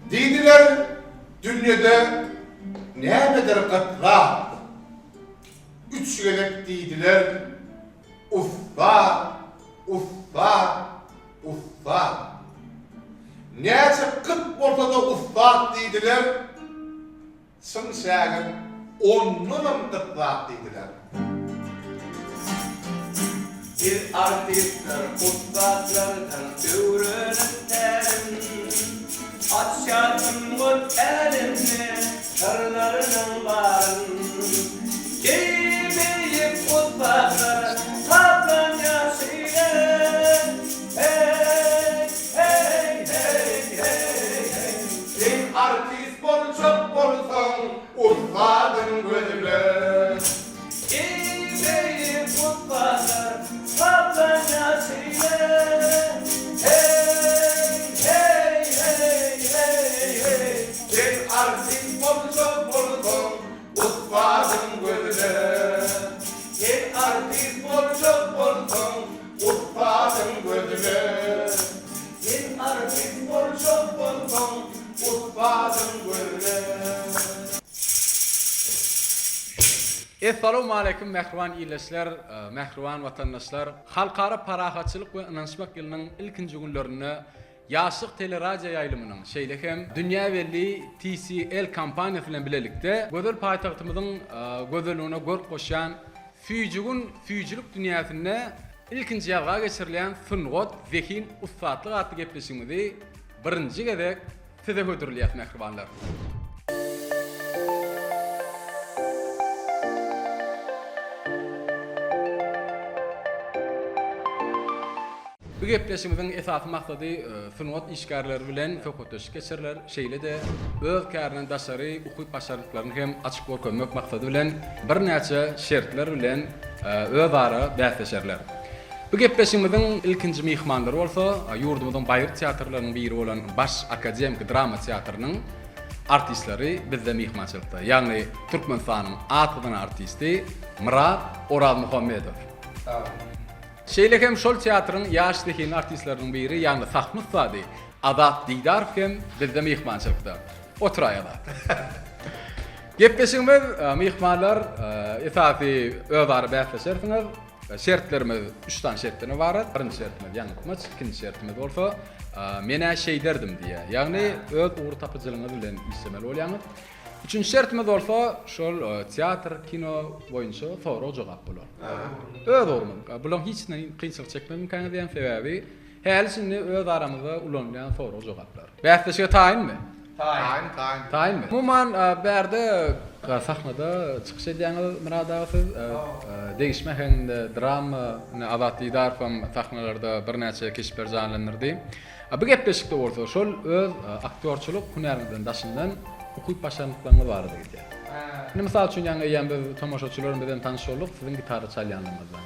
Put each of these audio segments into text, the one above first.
Diýdiler, Dünýede nämedir gyt zat? Üç gezek diýdiler, Ussat, ussat, ussat. Näçe gyt bolsa-da ussat diýdiler, Çyn şägirt ondanam gyt zat diýdiler. Biz artistler ussatlardan öwrenip tälim, Açýar sungat älemine syrlarynyň baryn. Eý, beýik ussatlar taplanýar şeýle, Heý, heý, heý, heý, heý. Sen artist boljak bolsaň ussadyň gözle. Eý beýik ussatlar taplanýar şeýle Heý heý heý heý heý. Sen artist boljak bolsaň ussadyň gözle. Sen artist boljak bolsaň ussadyň gözle. Sen artist boljak bolsaň ussadyň gözle. Essalawmaleýkim mähriban ildeşler, mähriban watandaşlar! Halkara parahatçylyk we ynanyşmak ýylynyň ilkinji günlerinde Ýaşlyk teleradioýaýlymynyň, şeýle hem dünýä belli TCL kompaniýasy bilen bilelikde gözel paýtagtymyzyň gözelligine görk goşýan Süýji gün süýjülik dünýäsinde ilkinji ýazga geçirilýän Sungat, zehin, ussatlyk atly gepleşigimizi birinji gezek Size hödürleýäs mähribanlar. Bu gepleşigimiziň esasy maksady sungat işgärleri bilen söhbetdeşlik geçiriler, şeýle-de öz kärinden daşary ukyp-başarnyklaryny hem açyp görkezmek maksady bilen birnäçe şertler bilen özara bäsleşerler. Bu gepleşigimiziň ilkinji myhmanlary bolsa ýurdumyzyň baýry teatrlarynyň biri bolan Baş akademiki drama teatrynyň artistleri bizde myhmançylykda. Ýagny Türkmenistanyň at gazanan artisti Myrat Orazmuhammedow. Şeýle hem şol teatryň ýaş zehinli artistleriniň biri, ýagny sahna ussady Azat Didarow hem bizde myhmançylykda. Oturaý Azat. Gepleşigimiz myhmanlar esasy özara bäsleşersiňiz. Şertlerimiz üç sany şertden ybarat. Birinji şertimiz ýaňyltmaç, ikinji şertimiz bolsa men-ä şeýderdim diýýär. Ýagny öz ugur tapyjylygyňyz bilen işlemeli bolýaňyz. Üçünji şertimiz bolsa şol teatr, kino boýunça sorag-jogap bolar. Öz ugrumyz. Bularyň hiçisinden kynçylyk çekmezmikäňiz diýýän, sebäbi häli-şindi öz aramyzda ulanylýan sorag-jogaplar. Bäsleşige taýynmy? Taýyn, taýyn. Taýynmy? Umuman, bärde sahnada çykyş edýäňiz Myrat aga siz. Degişme äheňinde drama, ine Azat Didarow hem sahnalarda birnäçe keşpleri janlandyrdy. Bu gepleşikde bolsa şol öz aktýorçylyk hünäriňizden daşyndan ukyp-başarnyklaryňyz barada gidýär. Indi mysal üçin ýaňy eýýäm biz tomaşaçylar biz hem tanyş bolduk siziň gitara çalýanlygyňyzdan.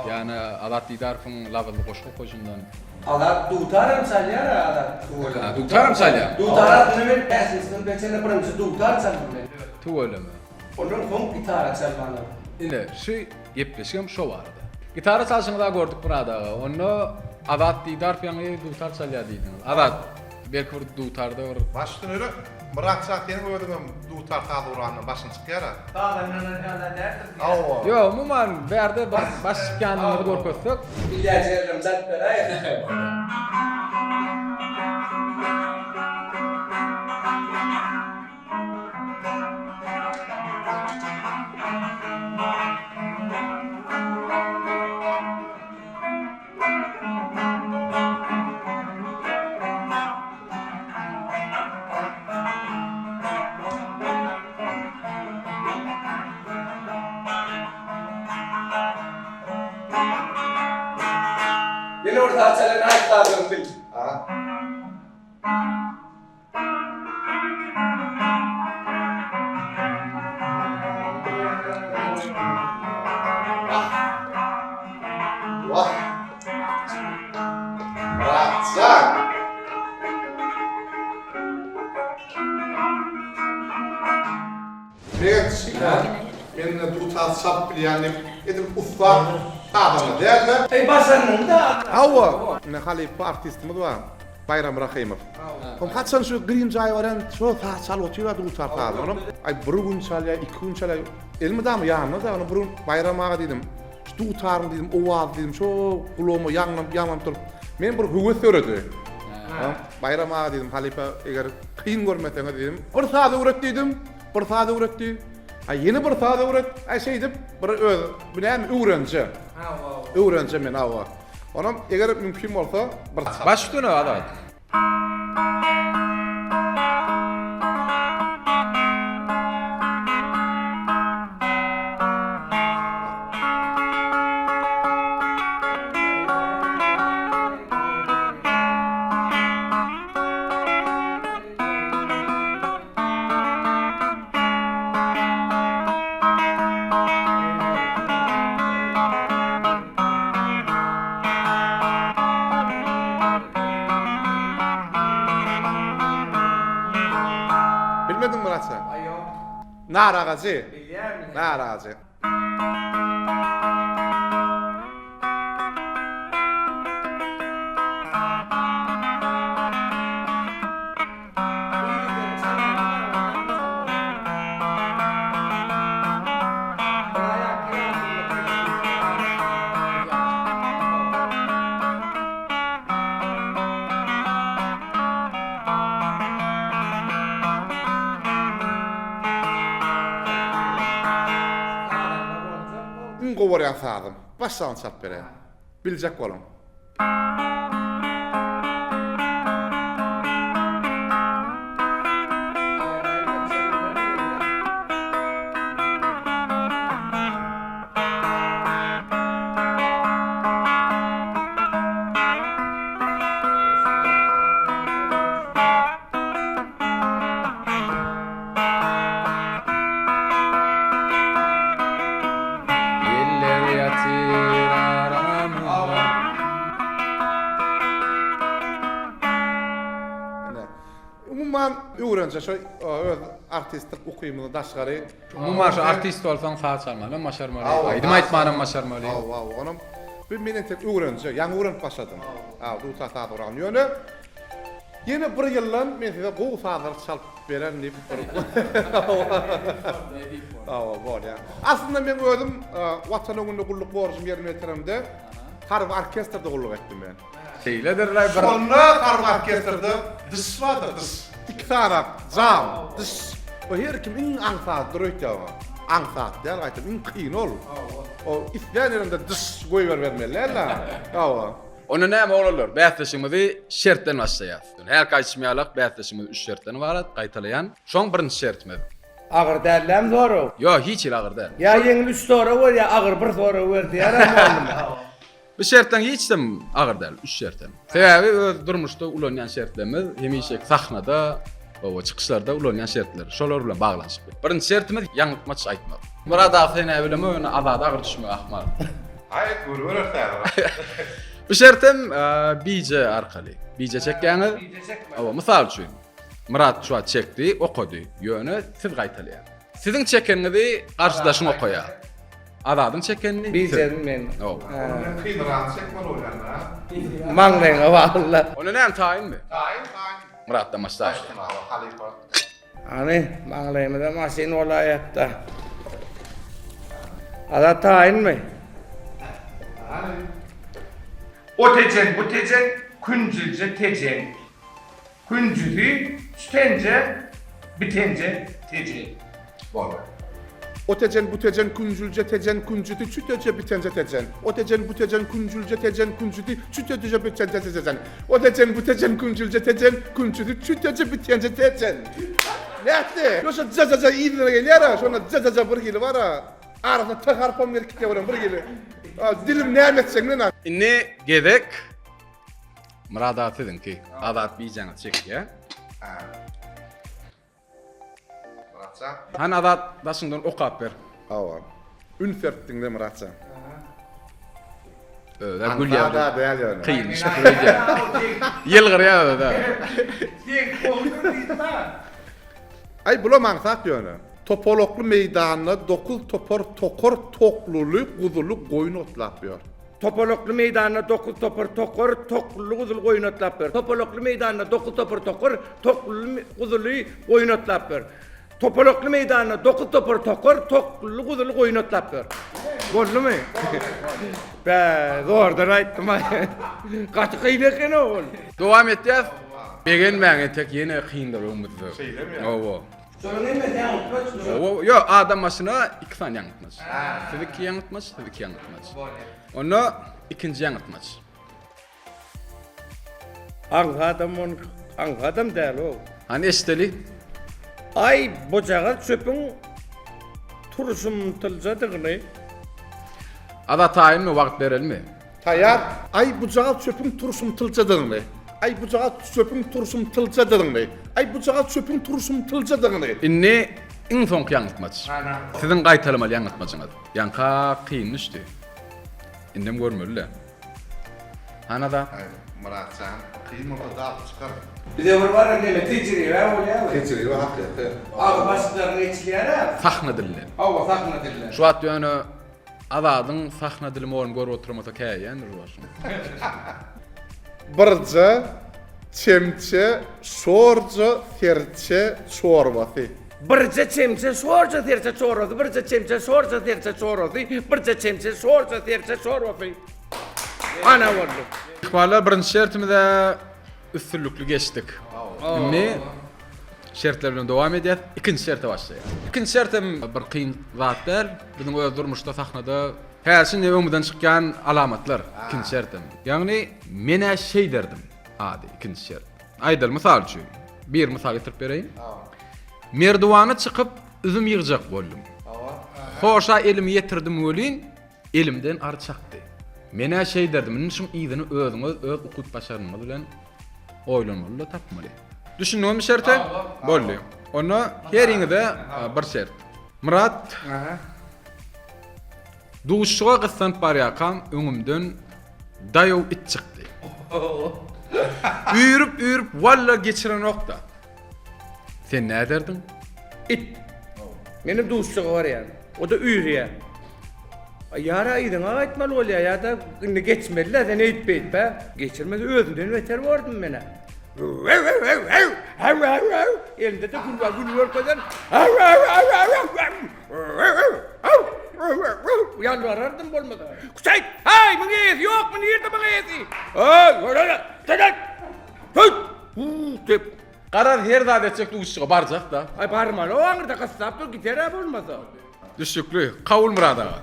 Ýagny Azat Didarowyň labyzly goşgy okaýşyndan. Azat dutaram çalýar-a Azat tüweleme. Dutaram çalýar. Dutar aslynda men bäşinji synpa çenli birinji dutar çaldym men. Tüweleme. Ondan soň gitara çalmaga. Ine şu gepleşigem şo barada. Gitara çalşyňyza gördük Myrat aga. Onda Azat Didarow ýaňy dutar çalýar diýdiňiz. Azat belki bir dutarda bir. Baş üstüne öyle Myrat jan seniň özüňem dutar saz uranda başyň çykýara. Sazandalar ýaly däldir. Hawa. Ýok umuman bärde bir baş çykýanyňyzy görkezsek. Bilýän ýerlerim çalyp beräýiň. Ýene bir saz çalan aýt sazyňy bil. Wah. Myratjan. Meger men dutar çalyp bilýän diýip edil ussat sazanda däl-de. Eý başarnygyň-da. Hawa. Ine halypa artistimiz bar. Baýram Rahymow. Soň haçan şu grim jaýa barýan şo saz çalyp otyr-a dutar sazy. Onam aý bir gün çalýar, iki gün çalýar. Elmydama ýanynda-da onam bir gün Baýram aga diýdim, şu dutaryň diýdim, owazy diýdim, şo gulagyma ýaňlanyp, ýaňlanyp durup, men bir höwes döredi. Baýram aga diýdim, halypa eger kyn görmeseňiz diýdim, bir saz öwret diýdim, bir saz öwretdi. Aý ýene bir saz öwret. Aý şeýdip bir öz bu näme öwrenje. Öwrenje men hawa. Onam eger mümkin bolsa bir Baş üstüne Azat. Bilmediňmi Myrat sen? Aý ýok. Nar agajy. Bilýän. Nar agajy. Iň gowy görýän sazym. Baş sazyny çalyp bereýin. Biljek boluň. Ýeller ýatyr aramyzda. Ine. Umuman öwrenje şo öz artistlik ukymyzdan daşgary. Umuman şu artist bolsaň saz çalmanam başarmaly, aýdym aýtmanam başarmaly. Hawa, hawa. Onam bu men entek öwrenje, ýaňy öwrenip başladym. Hawa, dutar saz guralyny. Ýöne Ýene bir ýyldan men size gowy sazlar çalyp bererin diýip bir Hawa, bolýar. Aslynda men özüm Watan öňünde gulluk borjumy ýerine ýetiremde harby orkestrde gulluk etdim men. Şeýledirlaý bir. Şonda harby orkestrde dyş bardyr, dyş. Iki sany jam, dyş. O her kim iň aňsatdyr öýtýär oňa. Aňsat däl, gaýtam iň kyny ol. O islän ýeriňde dyş goýberibermeli däl-de. Hawa. Onda näme oglanlar, bäsleşigimizi şertden başlaýas. Hälki aýdyşym ýalak bäsleşigimiz üç şertden ybarat, gaýtalaýan. Şoň birinji şertimiz. Agyr dälläm sorag? Ýok, hiç hili agyr däl. Ýa ýeňil üç sorag ber, ýa agyr bir sorag ber diýýärä mugallym. Bu şertleň hiçem agyr däl, üç şertem. Sebäbi öz durmuşda ulanýan şertlerimiz hemişeki sahnada, oba çykyşlarda ulanýan şertler, şolar bilen baglanyşykly. Birinji şertimiz ýaňyltmaç aýtmak. Myrat aga sen nä bilemok ýöne Azada agyr düşmegi ahmal. Aý görübereris häzir. Bu şertem bije arkaly. Bije çekýäňiz. Bije çekme. Hawa, mysal üçin Myrat şu wagt çekdi, okady. Ýöne siz gaýtalaýaňyz. Siziň çekeniňizi garşydaşyň okaýar. Azadyň çekenini Bijedim men. Hawa. Men kynragyny çekmeli bolýan-da. Maňlaýyňa bagly. Onda näme taýynmy? Taýyn, taýyn. Myratdan başlaýaly. Halypa. Hany, maňlaýymyza maşyn bolaýatda. Azat taýynmy? Hany. O Tejen, bu Tejen, künjülje Tejen. Künjüsi tütenje, bitenje Tejen. Boldy. O Tejen, bu Tejen, künjülje Tejen, künjüsi çüteje, bitenje Tejen. O Tejen, bu Tejen, künjülje Tejen, künjüsi çüteje, bitenje Tejen. O Tejen, bu Tejen, künjülje Tejen, künjüsi çüteje, bitenje Tejen. Nätdi? Ýo şo ja-ja-ja yzyna gelýär-ä, şonda ja-ja-ja bir hili bar-a. Arasyna T harpam gelip gitýär olam bir hili. Dilim näme etjek men-ä. Indi gezek Myrat aga siziňki. Azat bijäňizi çekýär. Myratjan. Hany Azat daşyňdan okap ber. Hawa. Üns berip diňle Myratjan. Özä gülýär. Aňsat-a däl ýöne. Kyn iş öýdýär. Ýylgyrýar özä. Seň gowudyr diýdi-da. Aý bulam aňsat ýöne. Topalakly meýdanda dokuz topar tokar tokluly guzuly goýun otlap ýör. Topalakly meýdanda dokuz topar tokar, tokluly guzuly goýun otlap ýör. Topalakly meýdanda dokuz topar tokar, tokluly guzuly goýun otlap ýör. Topalakly meýdanda dokuz topar tokar, tokluly guzuly goýun otlap ýör. Boldumy? Bä, zordan aýtdym-aý. Gaty kyn eken-ow ol. Dowam etýäs. Begenmäň entek ýene kyndyr öňümizde. Şeýlemi? Hawa. Şonuň hemmesi ýaňyltmaç. Hawa, ýok, adam başyna iki sany ýaňyltmaç. Siz iki ýaňyltmaç, siz iki ýaňyltmaç. Onda ikinji ýaňyltmaç. Aňsadam on, aňsadam däl-ow. Hany eşideli. Aý, bujagaz çöpüň turşumtyljadygyny. Azat taýynmy, wagt berelimi? Taýýar. Aý, bujagaz çöpüň turşumtyljadygyny. Aý, bujagaz çöpüň turşumtyljadygyny. Aý, bujagaz çöpüň turşumtyljadygyny. Indi iň soňky ýaňyltmaç. Siziň gaýtalamaly ýaňyltmajyňyz. Ýaňka kyn düşdi. Indem görmeli-le. Hany Azat? Aý, Myrat jan, kyn bolsa dagy çykar. Bize bir bar neme tejribe bolýar. Tejribe hakyky. Agy başlyklaryň eçilýär-ä. Sahna dilinden. Hawa, sahna dilinden. Şu wagt ýöne Azadyň sahna dili morum görüp oturamasa käýýändir şu wagt. Birje çemçe şorja serçe çorbasy. Birje çemçe şorja serçe çorbasy birje çemçe şorja serçe çorbasy birje çemçe şorja serçe çorbasy. Ana boldy. Myhmanlar birinji şertimize üstünlikli geçdik. Indi şertler bilen dowam edýäs. Ikinji şerte başlaýas. Ikinji şert hem bir kyn zat däl. Biziň öz durmuşda sahnada häzir şindi öňümizden çykýan alamatlar ikinji şert hem. Ýagny men-ä şeýderdim ady ikinji şert. Aýdaly mysal üçin bir mysal getirip bereýin. Merdiwana çykyp üzüm ýygjak boldum. Hoşa elimi ýetirdim welin Elimden ary çakdy. Men-ä şeýderdim, indi şuň yzyny özüňiz öz ukyp-başarnygyňyz bilen oýlanmaly-da tapmaly. Düşündiňizmi şerte? Boldy. Onda heriňize bir şert. Myrat. Duşuşyga gyssanyp barýarkam öňümden daýaw it çykdy. Üýrüp-üýrüp walla geçirenok-da. Sen näderdiň? It. Menem duşuşyga barýan. O-da üýrýär. Ýara yzyňa gaýtmaly bolýar ýa-da indi geçmeli-dä sen eýtip-beýtip-ä. Geçirmese özünden beter bordum men-ä. Elinde-de gül bar, güli görkezen. Ýalbarardym bolmasa. Küçäýt! Haý, muň eýesi ýokmy? Nirde muň eýesi? Heý, Höýt! Huu diýip. Garaz her zat etjek duşuşyga barjak-da. Aý barmaly o aňyrda gyssap dur gider-ä bolmasa. Düşnükli. Kabul Myrat aga.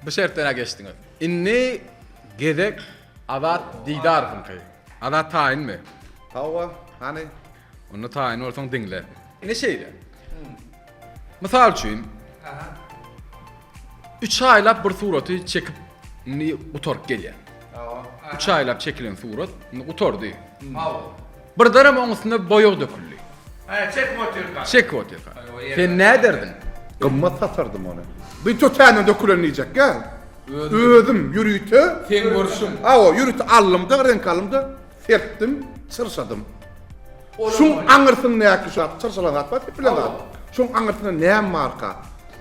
Bu şertden-ä geçdiňiz. Indi gezek Azat Didarowyňky. Azat taýynmy? Hawa, hany. Onda taýyn bolsaň diňle. Ine şeýle. Mysal üçin, üç aýlap bir suraty çekip indi gutaryp gelýär. Üç aýlap çekilen surat indi gutardy. Birdenem oň üstüne boýag döküldi. Hä, çekip otyrka. Çekip otyrka. Sen näderdiň? Gymmat satardym ony. Bir tötänden dökülen diýjek gel. Özüm ýörite. Seň görşüň. Hawa, ýörite aldym-da, reňk aldym-da, serpdim, çyrşadym. Şuň aňyrsyndaky şu çyrşalan zat bar, sepilen zat. Şuň aňyrsynda näme barka?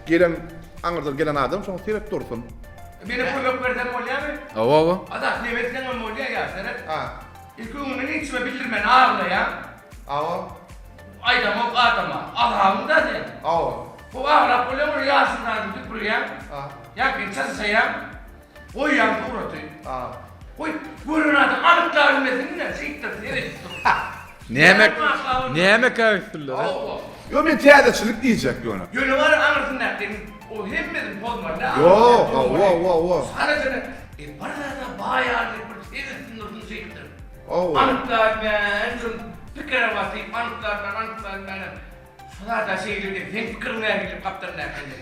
Gelen aňyrdan gelen adam şoňa seret dursun. Mene kömek bersem bolýamy? Hawa, hawa. Azat neme etseňem bolýa ýa seret. Ha. Ilki öňünden hiç kime bildirmän aglaýaň. Hawa. Aýdamok adama. Azabyň da sen. Hawa. Bu aglap bolýaň bir ýaşyl zadyny süpürýäň. Ha. Ýa-ki çyrşaýaň. Goýýaň suraty. Ha. Goý, gören adam anyklap bilmesin-de, şeýtdir seredip dur. Näme, näme käýipdirler? Hawa. Ýok, men täzeçilik diýjek ýöne. Ýöne bar aňyrsyndaky o hemmesini pozmaly-da. Ýok, hawa, hawa, hawa. Sadajana, e, bir zada baý ýaly bir seretsin dursun şeýtdir. Hawa. Anyklabilmän, şol pikire basyp, anyklabilmän, anyklabilmän. Şu zada şeýle diý, seň pikiriň nähili gapdal nähili?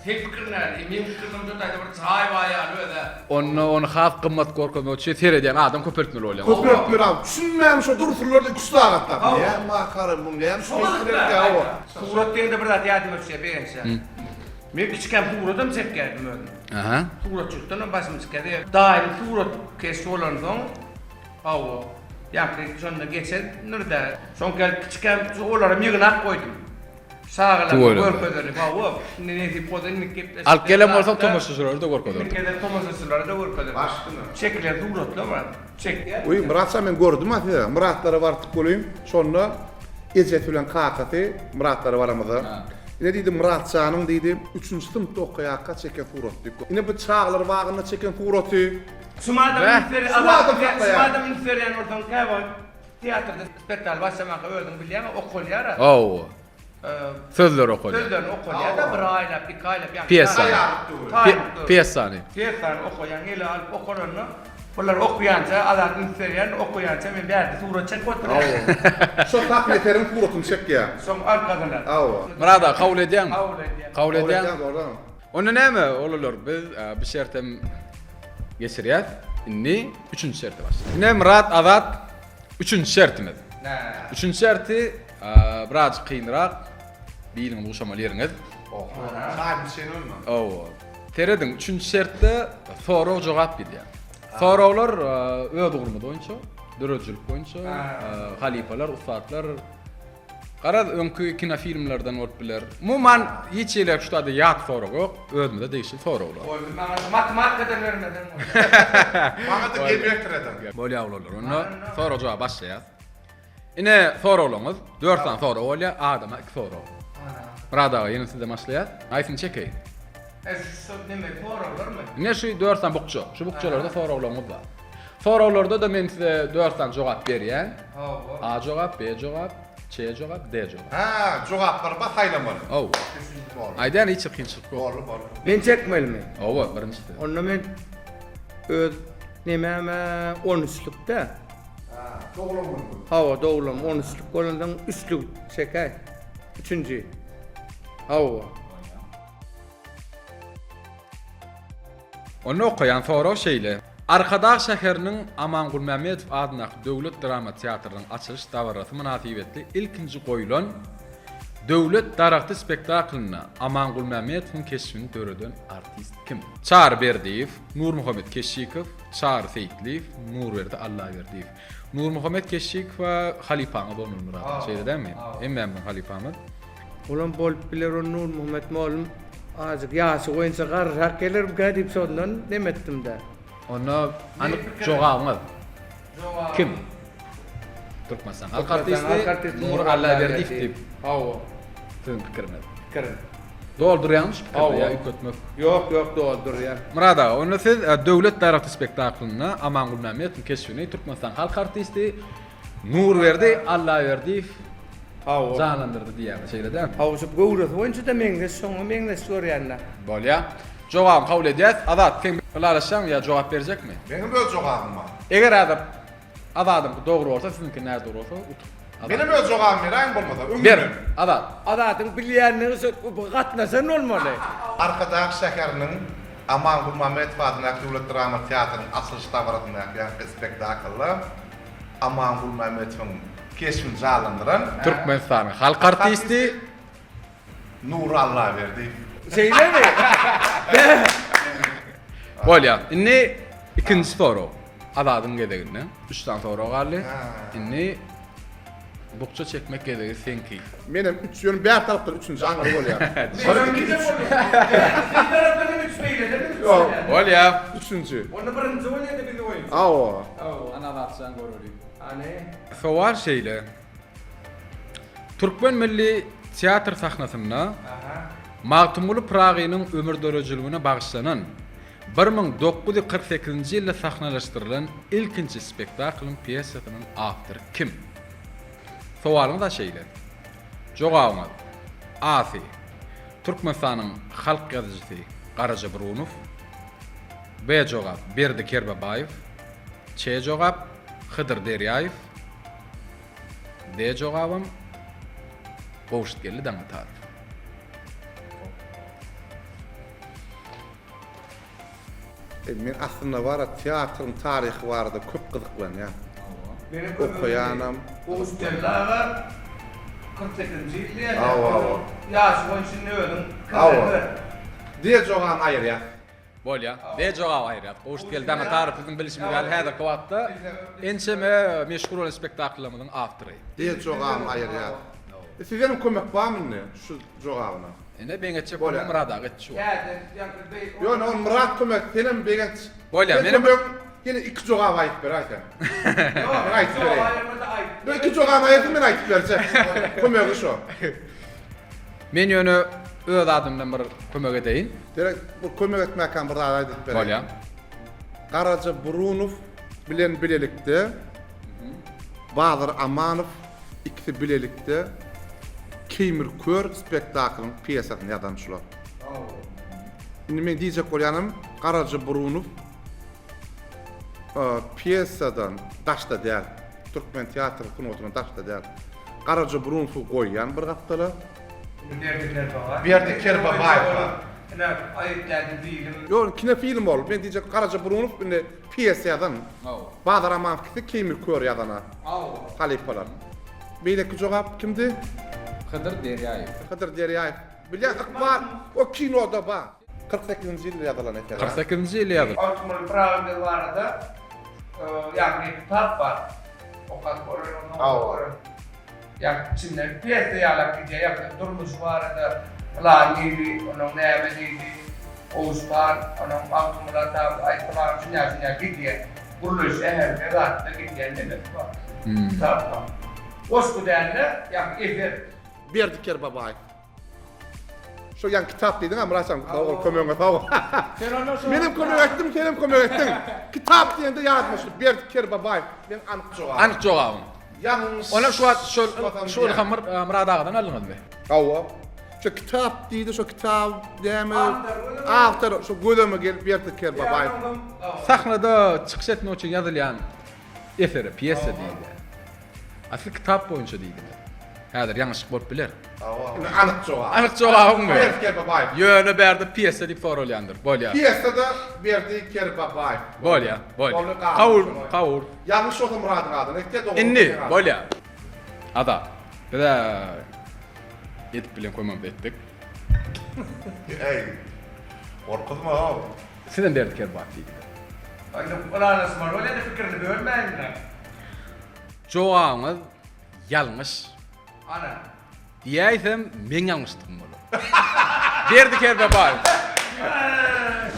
Seň pikiriň nähili? Meň pikirim şu taýda bir jaý bar ýaly öz-ä. Onda ony has gymmat görkezmek üçin seredýän adam köpeltmeli bolýar. Köpeltmeli abi. Düşünmän şo dursunlar iki üç sagatlap. Näme makara muň näme şu pikirler. Surat diýende bir zat ýadyma düşýär Begençjan. Men kiçikäm suradam çekýärdim özüm. Aha. Suratçylykdanam başym çykýardy. Daýym suratkeş bolansoň Hawa. Ýaňky şonda geçendir-dä. Soň gelip kiçikäm şu olaram ýygnap goýdum. Çagalara görkezeris. Hawa, indi nesip bolsa indiki gepleşikde. Alyp gelen bolsaň tomaşaçylara-da görkezerdik. Indiki gezek tomaşaçylara-da görkezeris. Başdyna. Çekilen suratlar bar. Çekýär. Uý, Myrat jan men gördüm-ä size. Myratlara bardyk welin, şonda ejesi bilen kakasy Myratlara baramyzda. Ine diýdi, Myrat janyň diýdi, üçünji synpda okaýarka çeken suraty diýip. Ine bu çagalar bagynda çeken suraty. Şu madam üns berýän, Şu adam saklaýar. Şu madam üns berýän bolsaň käwagt teatrda spektakl başlamaka özüň bilýäň, okalýar-a. Hawa. Sözleri okalýar. Sözlerini okalýar-da bir aýlap, iki aýlap, ýagny Pýesany. Taýýarlyk döwri. Pýesany. Pýesany okaýaň, ele alyp okalanda, bular okaýança, Azat üns berýän, okaýança men bärde surat çekip oturýan. Hawa. Şo sahna eseriň suratyny çekýär. Şoň arkasyna. Hawa. Myrat aga, kabul edýäňmi? Kabul edýän. Kabul edýäň? Kabul edýän, dogrudanam. Onda näme, oglanlar, biz bu şertem geçirýäs. Indi üçünji şerte başlaýas. Ine Myrat, Azat, üçünji şertimiz. Üçünji şerti birazjyk kynrak. Biliňizi guşamaly ýeriňiz. Çaý içeýin onda. Hawa. Serediň, üçünji şertde sorag-jogap gidýär. Soraglar öz ugrumyz boýunça, döredijilik boýunça, halypalar, ussatlar Garaz öňki kinofilmlerden bolup biler. Umuman hiç hili şu taýda ýat sorag ýok, özümize degişli soraglar. Boldy maňa matematikadan bermeseň bolýar. Maňa-da geometriýadan. Bolýar oglanlar. Onda sorag-jogap başlaýas. Ine soraglaryňyz, 4 sany sorag bolýar, adama 2 sorag. Myrat aga ýene sizden başlaýas. Haýsyny çekeýin? E şu neme soraglarmy? Ine şu 4 sany bukja. Şu bukjalarda soraglaryňyz bar. Soraglarda-da men size 4 sany jogap berýän. Hawa. A jogap, B jogap, Ç jogap, D jogap. Hä, jogaplary bar saýlamaly. Hawa. Boldy. Aýdýan hiç bir kynçylyk ýok. Boldy, boldy. Men çekmelimi? Hawa, birinji siz. Onda men öz nemäme on üçlükde. Hä, doglan günüňiz. Hawa, doglan on üçlük bolansoň üçlük çekäý. Üçünji. Hawa. Onda okaýan sorag şeýle. Arkadag şäheriniň Aman Gulmämmedow adyndaky döwlet drama teatrynyň açylyş dabarasy mynasybetli ilkinji goýlan Döwlet daragty spektaklynda Aman Gulmämmedowyň keşbini döreden artist kim? Çary Berdiýew, Nurmuhammet Keşşikow, Çary Seýitliýew, Nurberdi Allaberdiýew. Nurmuhammet Keşşikow-a halypaňyz bolmaly Myrat aga, şeýle dälmi? Hemmämiziň halypamyz. Olam bolup biler ony Nurmuhammet mollum azajyk ýaşy boýunça garryrak gelermikä diýip şondan neme etdimdä. Onda anyk jogabyňyz kim? Türkmenistan halk artisti Nury Allaberdiýew diýip. Hawa. Siziň pikiriňiz. Pikirim. Doldurýaňmy şu pikiri ýa üýtgetmek? Ýok, ýok doldurýan. Myrat aga, onda siz Döwlet daragty spektaklynda Aman Gulmämmedowyň keşbini Türkmenistan halk artisti Nurberdi Allaberdiýew Hawa. Janlandyrdy diýýäňiz, şeýle dälmi? Hawa, şu göwresi boýunça-da meňzeş, şoňa meňzeş görýän-dä. Bolýa. Jogabyňy kabul edýäs. Azat, sen ylalaşýaňmy ýa jogap berjekmi? Meňem öz jogabym bar. Eger häzir Azadyňky dogry bolsa, siziňki nädogry bolsa, utuk. Azat. Menem öz jogabymy beräýin bolmasa, öňünden. Ber, Azat. Azadyň bilýänligi şu bu gatnaşan bolmaly. Arkadag şäheriniň Aman Gulmamedow adyndaky döwlet drama teatrynyň açylyş dabarasyndaky ýaňky spektaklda Aman Gulmämmetowyň keşbini janlandyran. Türkmenistanyň halk artisti. Nury Allaberdiýew. Şeýlemi? Bolýar. Indi ikinji sorag. Azadyň gezeginde. Üç sany sorag galdy. Indi bukja çekmek gezegi seňki. Menem üç, ýöne bäş tarapdan üçünji aňry bolýar. Bir, iki, üç. Bir tarapdan hem üç, beýleden hem üç bolýar. Bolýar. Üçünji. Onda birinji bolýar-da bizi oýunçy. Hawa. Hany Azatjan göreli. Hany. Sowal şeýle. Türkmen milli teatr sahnasynda Magtymguly Pyragynyň ömür-döredijiligine bagyşlanan 1948-nji ýylda sahnalaşdyrylan ilkinji spektaklyň pýesasynyň awtory kim? Sowalyňyz-a şeýle. Jogabyňyz, A-sy, Türkmenistanyň halk ýazyjysy Garaja Brunow, B jogap, Berdi Kerbabaýew, Ç jogap, Hydyr Derýaýew, D jogabam, Gowşutgeldi Daňatarow. Men aslynda bara teatryň taryhy barada köp gyzyklanýan. Okaýanam. Gowşutgeldi aga 48-nji ýyl diýýär. Hawa, hawa. Ýaşy boýunça indi özüň pikirlerini ber. D jogabyny aýyrýas. Bolýa. D jogaby aýyrýas. Gowşutgeldi Daňatarow biziň bilşimiz ýaly häzirki wagtda ençeme meşhur bolan spektakllarymyzyň awtory. D jogabyny aýyrýas. Sizdenem kömek barmy indi şu jogabyna? Ine meň etjek bolýan Myrat aga etdi şu wagt. Ýöne ol Myrat kömek senem Begenç. Bolýa menem Ýene iki jogap aýdyp beräý sen. Men aýdyp bereýin. Ýok iki jogaby aýyrsyn men aýdyp berjek. Kömegi şo. Men ýöne öz adymdan bir kömek edeýin. Gerek bu kömek etmäkäm bir zat aýdyp bereýin. Bolýa. Garaja Burunow bilen bilelikde Bazar Amanow ikisi bilelikde Keýmir kör spektaklyň pýesasyny ýazan şular. Indi men diýjek bolýanym Garaja Burunow pýesadan daşda däl. Türkmen teatr sungatyndan daşda däl. Garaja Burunowy goýýan bir gapdala. Berdi Kerbabaýew. Berdi Kerbabaýew. Ine aýyplädi film. Ýok, kino film ol. Men diýjek Garaja Burunow indi pýesa ýazan. Bazar Amanowkisi Keýmir kör ýazana. Halypalar. Beýleki jogap kimdi? Hydyr Derýaýew. Hydyr Derýaýew. Bilýän ykbal o kinoda bar. 48-nji ýylda ýazylan eser. 48-nji ýylda ýazylan. Magtymguly Pyragy barada ýagny kitap bar. Okap görerin, ondan okap görerin. Ýa içinden pýesa ýalak gidýär, ýa durmuş barada pylan diýdi, onuň näme diýdi, Gowuşman, onuň Magtymguly ata aýt pylan şunýa şunýa gidýär. Gurluş äheňde zatda gidýän nemesi bar. Kitap bar. Goşgy dälde, ýa eser. Berdi Kerbabaýew. Şo ýaňky kitap diýdiň-ä Myrat jan, sag bol, kömegiňe sag bol. Sen onda şo. Menem kömek etdim, senem kömek etdiň. Kitap diýende ýadyma düşdi, Berdi Kerbabaýew. Meň anyk jogabym. Anyk jogabyň. Ýalňyş. Onda şu wagt şol şu ylhamy Myrat agadan aldyňyzmy? Hawa. Şo kitap diýdi, şo kitap näme? Awtor şo gözüme gelip Berdi Kerbabaýew. Sahnada çykyş etmek üçin ýazylýan esere pýesa diýilýär. A siz kitap boýunça diýdiňiz. Häzir ýalňyşlyk bolup biler. Indi anyk jogap. Anyk jogabyňmy? Berdi Kerbabaýew. Ýöne bärde pýesa diýip soralýandyr. Bolýar. Pýesada Berdi Kerbabaýew. Bolýar, bolýar. Kabul, kabul. Ýalňyş bolsa Myradyň adyny aýtýar, dogry bolsa Indi, seň adyňy. bolýar. Azat, biz-ä edip bilen kömegimizi etdik. Eý, gorkuzma-ow. Sizem Berdi Kerbabaýew diýdiňiz. Indi ylalaşmaly bolýar-da, pikirini bölmäýin-dä. Jogabyňyz ýalňyş. Ana. Diýäýsem meň ýalňyşlygym bolar. Berdi Kerbabaýew.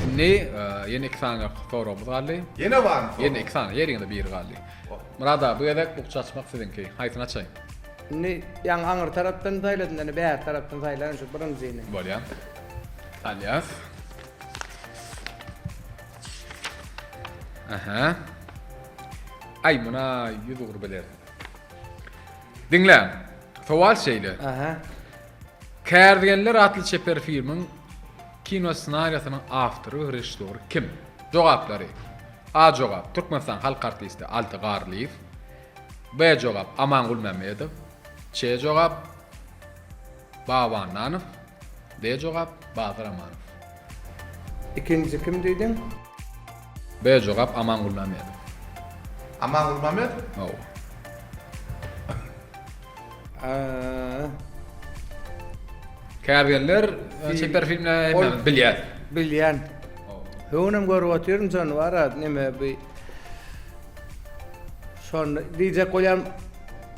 Indi ýene iki sany soragymyz galdy. Ýene barmy sorag? Ýene iki sany, ýeriňde biri galdy. Myrat aga bu gezek bukja açmak siziňki. Haýsyny açaýyn? Indi ýaňy aňry tarapdan saýladym, indi bäri tarapdan saýlaryn şu birinjini. Bolýar. Alýas. Aha. Aý muna 100 ugur bilersiň. Diňläň. Sowal şeýle. Aha. Kärdegenler atly çeper filmiň kino ssenariýasynyň awtory we režissýory kim? Jogaplary. A jogap, Türkmenistan halk artisti Alty Garlyýew. B jogap, Aman Gulmämmedow. Ç jogap, Baba Annanow. D jogap, Bazar Amanow. Ikinji kim diýdiň? B jogap, Aman Gulmämmedow. Aman Gulmämmedow? Hawa. Kärgenler çeper filmleri hemmämiz bilýäs. Bilýän. Höwünem görüp otyryn şony bar-a neme bi şony diýjek bolýan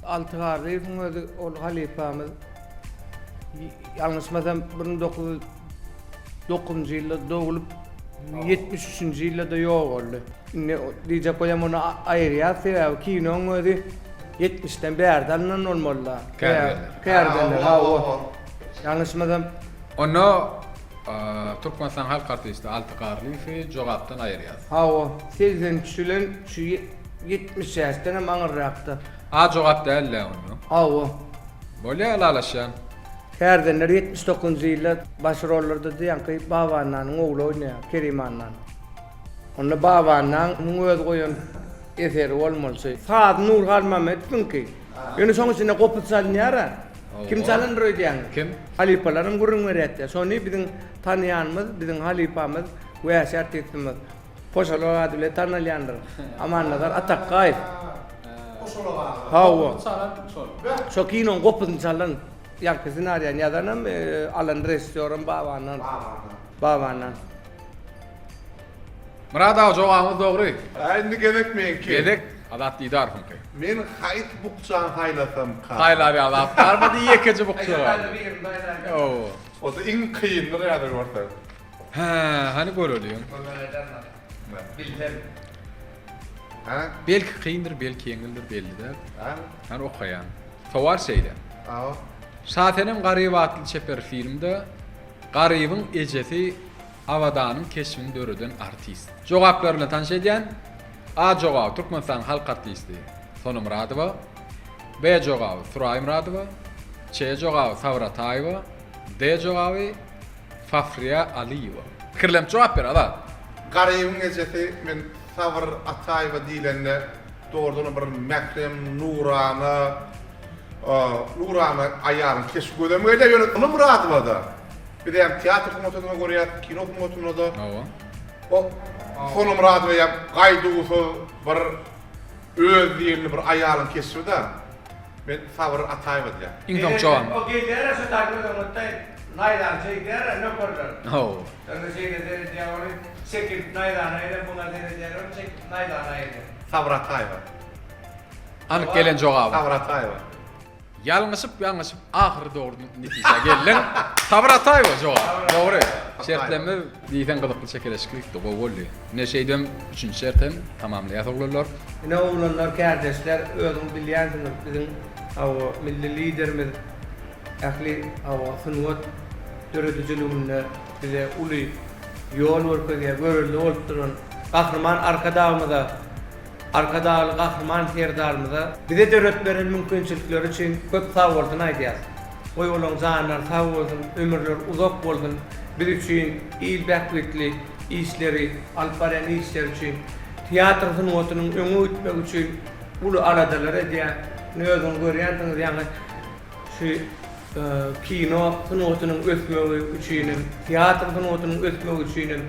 Alty Garlyýewiň özi ol halypamyz Ýalňyşmasam 1909-njy ýylda doglup, 73-nji ýylda-da ýogaldy. Indi diýjek bolýan ony aýyrýas, sebäbi kinoň özi 70-den bärde alnan bolmaly-da. Kärdeler. Kärdeler, hawa. Ýalňyşmasam. Onda Türkmenistanyň halk artisti Alty Garlyýewi jogapdan aýyrýas. Hawa, 83 bilen şu 75 denem aňyrrakda. A jogap däl-dä onda. Hawa. Bolýa ylalaşýan. Kärdenler 79-njy ýylda baş rollarda ýaňky Baba Annanyň ogly oýnaýar, Kerim Annan. Onda Baba Annanyň özi goýan eseri bolmaly. Saz Nury Halmammedowyňky. Ýöne şoň içinde gopuz çalynýar-a. Kim çalandyr öýdýäňiz? Kim? Halypalaram gürrüň berýärdi. Şony biziň tanaýanymyz, biziň halypamyz, wäşi artistimiz. Poşalak ady bilen tanalýandyr. Amannazar Atakgaýew. Poşalak aga. Hawa. Çalan şol. Şo kinoň gopuzyny çalan, ýaňky ssenariýany ýazanam, alan režissýoram Babandan. Babandan. Babandan. Myrat aga jogabyňyz dogry. Hä indi gezek meňki. Gezek. Azat Didarowyňky. Men haýsy bukjany saýlasamka? Saýlar ýaly zat barmady, ýekeje bukja galdy. Hawa. O-da iň kyndyr häzir görseň. Hä, hany göreliň. Bilsem. Hä? Belki kyndyr, belki ýeňildir, belli däl. Hä? Hany okaýan. Sowal şeýle. Hawa. Şasenem Garyp atly çeper filmde Garybyň ejesi Abadanyň keşbini döreden artist. Jogaplar bilen tanyş edýän. A jogaby Türkmenistanyň halk artisti Sona Myradowa. B jogaby Suraý Myradowa. Ç jogaby Sabyr Ataýewa. D jogaby Fahriýa Alyýewa. Pikirlenip jogap ber Azat. Garybyň ejesi men Sabyr Ataýewa diýlende dogrudanam bir mährem nurana nurana aýalyň keşbi gözüme gelýär ýöne Sona Myradowada Biz hem teatr sungatynda görýäs, kino sungatynda-da. Hawa. O Sona Myradowa hem gaýduwsyz bir öz diýenli bir aýalyň keşbi-de. Men Sabyr Ataýewa diýýän. Iň soňky jogap. O gelýär-ä şu taý göz öňünde naýzany çekýär-ä nökerler. Hawa. Şonda şeýle seredýär ony çekilip naýzana gelýär, muňa seredýär ony çekilip naýzana gelýär. Sabyr Ataýewa. Anyk gelen jogaby. Sabyr Ataýewa. Ýalňyşyp ýalňyşyp ahyry dogry netijä geldiň. Sabyr Ataýewa jogap. Dogry. Şertlerimiz diýseň gyzykly çekeleşikli gitdi, gowy boldy. Ine şeýdibem üçünji şert hem tamamlaýas oglanlar. Ine oglanlar kärdeşler özüňiz bilýänsiňiz biziň hawa milli liderimiz ähli hawa sungat döredijiliginde bize uly ýol görkezýär görelde bolup duran Gahryman Arkadagymyza Arkadagly Gahryman Serdarymyza bize döredip beren mümkinçilikleri üçin köp sagbolsun aýdýas. Goý olaň janlary sag bolsun, ömürleri uzak bolsun, biz üçin il bähbitli işleri alyp barýan işleri üçin, teatr sungatynyň öňe gitmegi üçin uly aladalar edýär. Ine özüňiz görýänsiňiz ýaňy şu kino sungatynyň ösmegi üçinem, teatr sungatynyň ösmegi üçinem,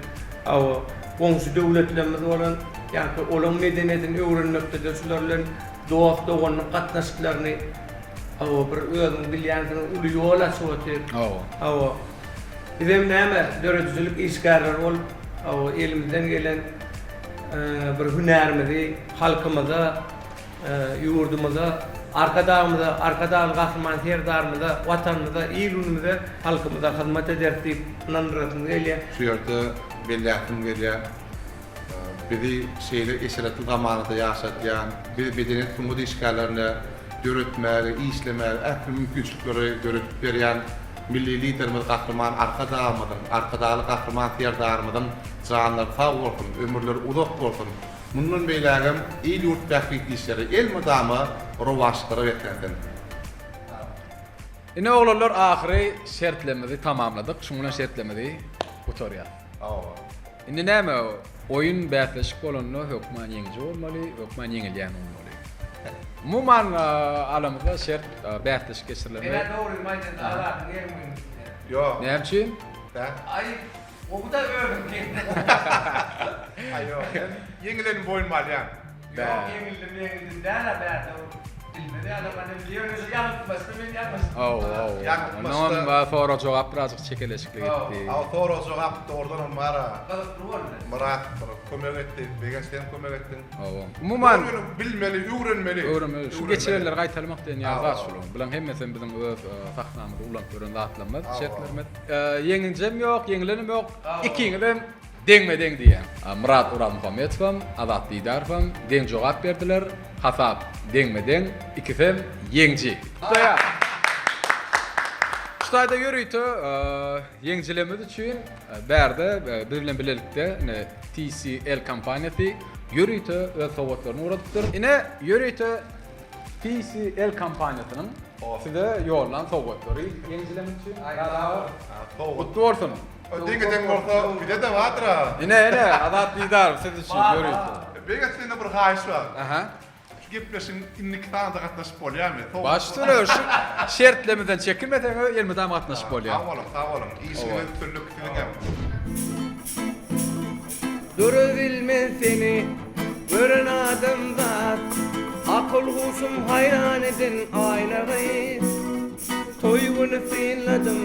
hawa, goňşy döwletlerimiz bolan, ýa-da olaň medeniýetini öwrenmekde-de şular bilen dost-doganlyk gatnaşyklaryny, hawa, bir özüňiz bilýänsiňiz, uly ýol açyp otyr. Hawa. Hawa. Bizem näme, döredijilik işgärleri bolup, hawa, elimizden gelen bir hünärimizi halkymyza, Ýurdumyza, Arkadagymyza, Arkadagly Gahryman Serdarymyza, Watanymyza, il-günümize, halkymyza hyzmat ederis diýip ynandyrasymyz gelýär. Şu ýerde belläsim gelýär, bizi şeýle eşretli zamanada ýaşadýan, bizi medeniýet sungat işgärlerine döretmäge, işlemäge ähli mümkinçilikleri döredip berýän Milli Liderimiz Gahryman Arkadagymyzyň, Arkadagly Gahryman Serdarymyzyň janlary sag bolsun, ömürleri uzak bolsun! Mundan beýlägem il-ýurt bähbitli işleri elmydama rowaçlyklara beslensin. Ine oglanlar ahyry şertlerimizi tamamladyk şuň bilen şertlerimizi gutarýas. Hawa. Indi näme oýun bäsleşik bolanda hökman ýeňiji bolmaly hökman ýeňilýän bolmaly. Umuman alamyzda şert bäsleşik geçirilende. Menä dogrymy aýdanda Azadyň ýeňmegini isleýän. Ýok. Näme üçin? Dä. Aý Gowy-da özüňki. Aý ýok, men ýeňilenimi boýnuma alýan. Ýok, ýeňildim, ýeňildim däl-ä bärde ol bilmez ýaly men hem ýöne şu ýalňyşmasda men ýalňyşdym. Hawa, hawa. Ýalňyşmasda. Onam sorag-jogap birazjyk çekeleşikli gitdi. Hawa, sorag-jogap dogrudanam bar-a. Gyzykly boldy. Myrat bir kömek etdi, Begenç sen kömek etdiň. Hawa. Umuman. Ýöne bilmeli, öwrenmeli. Öwrenmeli. Şu geçirenleri gaýtalamak diýen ýaly zat şular. Bularyň hemmesem biziň öz sahnamyzda ulanyp ýören zatlarymyz, şertlerimiz. Ýeňijem ýok, ýeňilenem ýok. Ikiňizem deňme-deň diýýän. Myrat Orazmuhammetowam, Azat Didarowam deň jogap berdiler. Hasap deňme-deň, ikisem ýeňji. Gutlaýas. Şu taýda ýörite ýeňjilerimiz üçin bärde biz bilen bilelikde ine TCL kompaniýasy ýörite öz sowgatlaryny ugradypdyr. Ine ýörite TCL kompaniýasynyň size ýollan sowgatlary ýeňijilerimiz üçin. Gutly bolsun. Deňe deň bolsa bize-de bardyr-a. Ine ine Azat Didarow siz üçin ýörite. Begenç senden bir haýyş bar. Aha. Şu gepleşigiň indiki sanynda gatnaşyp bolýarmy? Baş üstüne şu şertlerimizden çekinmeseňiz elmydama gatnaşyp bolýar. Sag boluň, sag boluň. Işiňizde üstünlik siziňem. Durubilmez seni gören adamzat Akyl-huşum haýran eden aýna gyz Toý güni synladym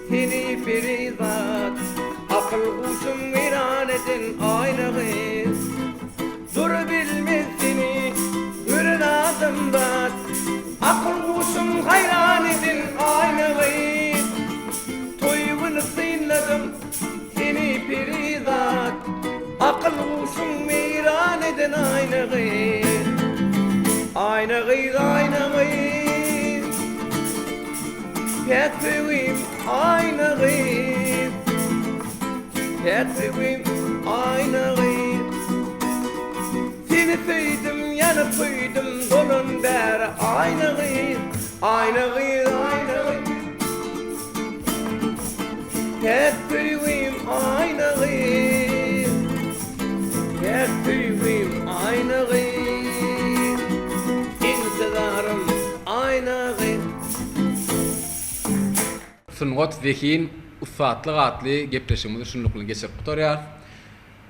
seni perizat Akyl-huşum weýran eden aýna gyz Durubilmez seni. eden Aýna gyz. Aýna gyz, Aýna gyz. Päk söýgim, Aýna gyz. Päk söýgim, Aýna gyz. Seni söýdüm, ýanyp köýdüm, dolan bäri Aýna gyz, Aýna gyz, Aýna gyz. Päk söýgim, Aýna gyz. Päk söýgim, Aýna gyz. Intizarym, Aýna gyz. Sungat, zehin, ussatlyk atly gepleşigimizi şunluk bilen geçirip gutarýarys.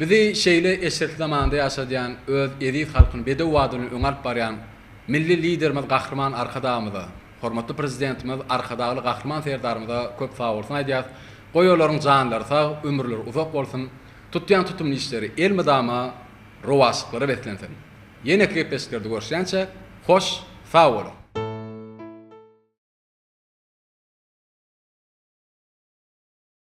Bizi şeýle eşretli zamanda ýaşadýan, öz eziz halkyny bedew bady bilen öňe alyp barýan Milli Liderimiz Gahryman Arkadagymyza, hormatly Prezidentimiz Arkadagly Gahryman Serdarymyza köp sagbolsun aýdýarys. Goý olaryň janlary sag, ömürleri uzak bolsun, tutýan tutumly işleri elmydama rowaçlyklara beslensin. Ýeneki gepleşiklerde görüşýänçäk, hoş sag boluň!